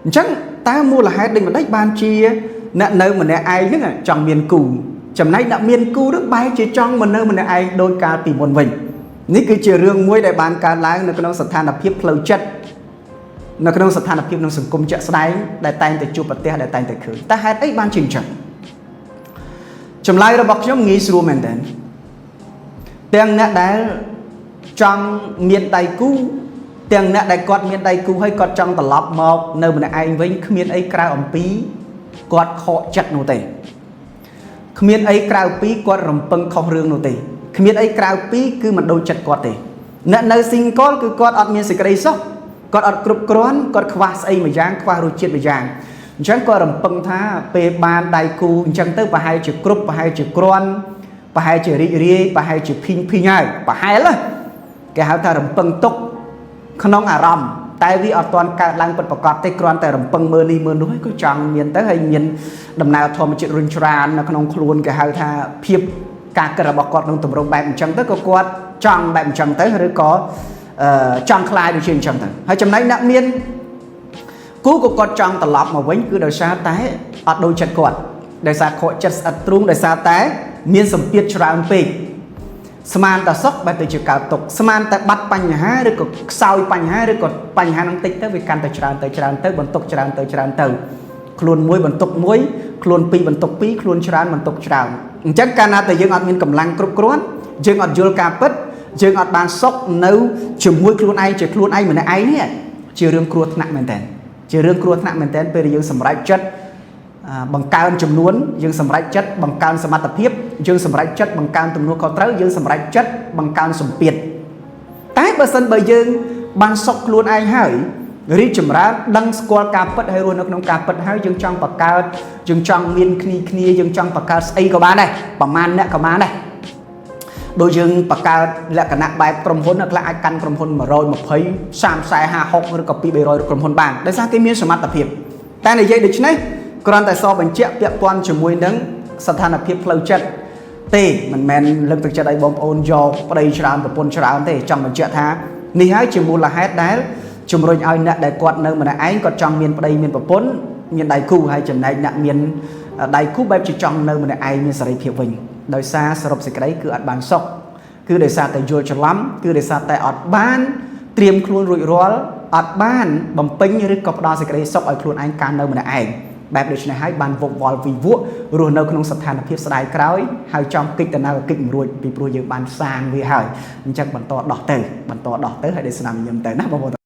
អញ្ចឹងតើមូលហេតុដូចម្ដេចបានជាអ្នកនៅម្នាក់ឯងហ្នឹងចង់មានគូចំណែកអ្នកមានគូហ្នឹងបែរជាចង់មកនៅម្នាក់ឯងដោយកាលពីមុនវិញនេះគឺជារឿងមួយដែលបានកើតឡើងនៅក្នុងស្ថានភាពផ្លូវចិត្តនៅក្នុងស្ថានភាពក្នុងសង្គមជាក់ស្ដែងដែលតែងតែជួបប្រទះដែលតែងតែឃើញតែហេតុអីបានជាអញ្ចឹងចម្លើយរបស់ខ្ញុំងាយស្រួលមែនទែនទាំងអ្នកដែលចង់មានដៃគូទាំងអ្នកដែលគាត់មានដៃគូហើយគាត់ចង់ត្រឡប់មកនៅម្នាក់ឯងវិញគ្មានអីក្រៅអំពីគាត់ខកចិត្តនោះទេគ្មានអីក្រៅពីគាត់រំពឹងខុសរឿងនោះទេគ្មានអីក្រៅពីគឺមិនដូចចិត្តគាត់ទេអ្នកនៅ single គឺគាត់អត់មានសេចក្តីសុខគាត់អត់គ្រប់គ្រាន់គាត់ខ្វះស្អីមួយយ៉ាងខ្វះរសជាតិមួយយ៉ាងអញ្ចឹងគាត់រំពឹងថាពេលបានដៃគូអញ្ចឹងទៅប្រហែលជាគ្រប់ប្រហែលជាគ្រាន់ប្រហែលជារីករាយប្រហែលជាភីងភីងហើយប្រហែលណាគេហៅថារំពឹងទុកក្នុងអារម្មណ៍តែវាអត់ទាន់កើតឡើងពិតប្រាកដទេគ្រាន់តែរំពឹងមើលនេះមើលនោះហើយក៏ចង់មានទៅហើយមានដំណើរធម្មជាតិរុញច្រាននៅក្នុងខ្លួនគេហៅថាភាពការគិតរបស់គាត់ក្នុងទម្រង់បែបអញ្ចឹងទៅក៏គាត់ចង់បែបអញ្ចឹងទៅឬក៏ចង់ខ្លាយដូចជាអញ្ចឹងទៅហើយចំណែកអ្នកមានគូក៏គាត់ចង់ត្រឡប់មកវិញគឺដោយសារតែអត់ដូចចិត្តគាត់ដោយសារខកចិត្តស្អិតទ្រូងដោយសារតែមានសម្ពាធច្រើនពេកស្មានតែសុខបែរទៅជាកើតទុក្ខស្មានតែបាត់បញ្ហាឬក៏ខ្សោយបញ្ហាឬក៏បញ្ហានឹងតិចទៅវាកាន់តែច្រើនទៅច្រើនទៅបន្ទុកច្រើនទៅច្រើនទៅខ្លួនមួយបន្ទុកមួយខ្លួនពីរបន្ទុកពីរខ្លួនច្រើនបន្ទុកច្រើនអញ្ចឹងកាលណាតែយើងអត់មានកម្លាំងគ្រប់គ្រាន់យើងអត់យល់ការពិតយើងអត់បានសុខនៅជាមួយខ្លួនឯងជាខ្លួនឯងម្នាក់ឯងនេះជារឿងគ្រោះថ្នាក់មែនតើជារឿងគ្រោះថ្នាក់មែនតើពេលដែលយើងសម្រេចចិត្តបង្កើនចំនួនយើងសម្រេចចិត្តបង្កើនសមត្ថភាពយើងសម្រេចចិត្តបង្កើនទំនួលខុសត្រូវយើងសម្រេចចិត្តបង្កើនសម្ពាធតែបើសិនបើយើងបានសុខខ្លួនឯងហើយរីកចម្រើនដឹងស្គាល់ការពិតហើយរស់នៅក្នុងការពិតហើយយើងចង់បង្កើតយើងចង់មានគ្នាគ្នាយើងចង់បង្កើតស្អីក៏បានដែរប្រមាណអ្នកក៏បានដែរដូចយើងបង្កើតលក្ខណៈបែបក្រុមហ៊ុនខ្លះអាចកាន់ក្រុមហ៊ុន120 30 40 50 60ឬក៏2 300ក្រុមហ៊ុនបានដោយសារគេមានសមត្ថភាពតែនិយាយដូច្នេះគ្រាន់តែសបញ្ជាក់ពាក់ព័ន្ធជាមួយនឹងស្ថានភាពផ្លូវចិត្តទេមិនមែនលើកទឹកចិត្តឲ្យបងប្អូនយកប្តីច្រើនប្រពន្ធច្រើនទេចង់បញ្ជាក់ថានេះហើយជាមូលហេតុដែលជំរុញឲ្យអ្នកដែលគាត់នៅម្នាក់ឯងគាត់ចង់មានប្តីមានប្រពន្ធមានដៃគូហើយចំណែកអ្នកមានដៃគូបែបជាចង់នៅម្នាក់ឯងមានសេរីភាពវិញដោយសារសរុបសេចក្តីគឺអត់បានសុខគឺដោយសារតែយល់ច្រឡំគឺដោយសារតែអត់បានត្រៀមខ្លួនរួចរាល់អត់បានបំពេញឬក៏ផ្ដល់សេចក្តីសុខឲ្យខ្លួនឯងកាលនៅម្នាក់ឯងបែបដូច្នេះហើយបានវកវល់វិវក់រស់នៅក្នុងស្ថានភាពស្ដាយក្រោយហើយចង់គិតទៅណាក៏គិតមិនរួចពីព្រោះយើងបានសាងវាហើយអញ្ចឹងបន្តដោះទៅបន្តដោះទៅហើយได้ស្នាមញញឹមទៅណាបងប្អូន។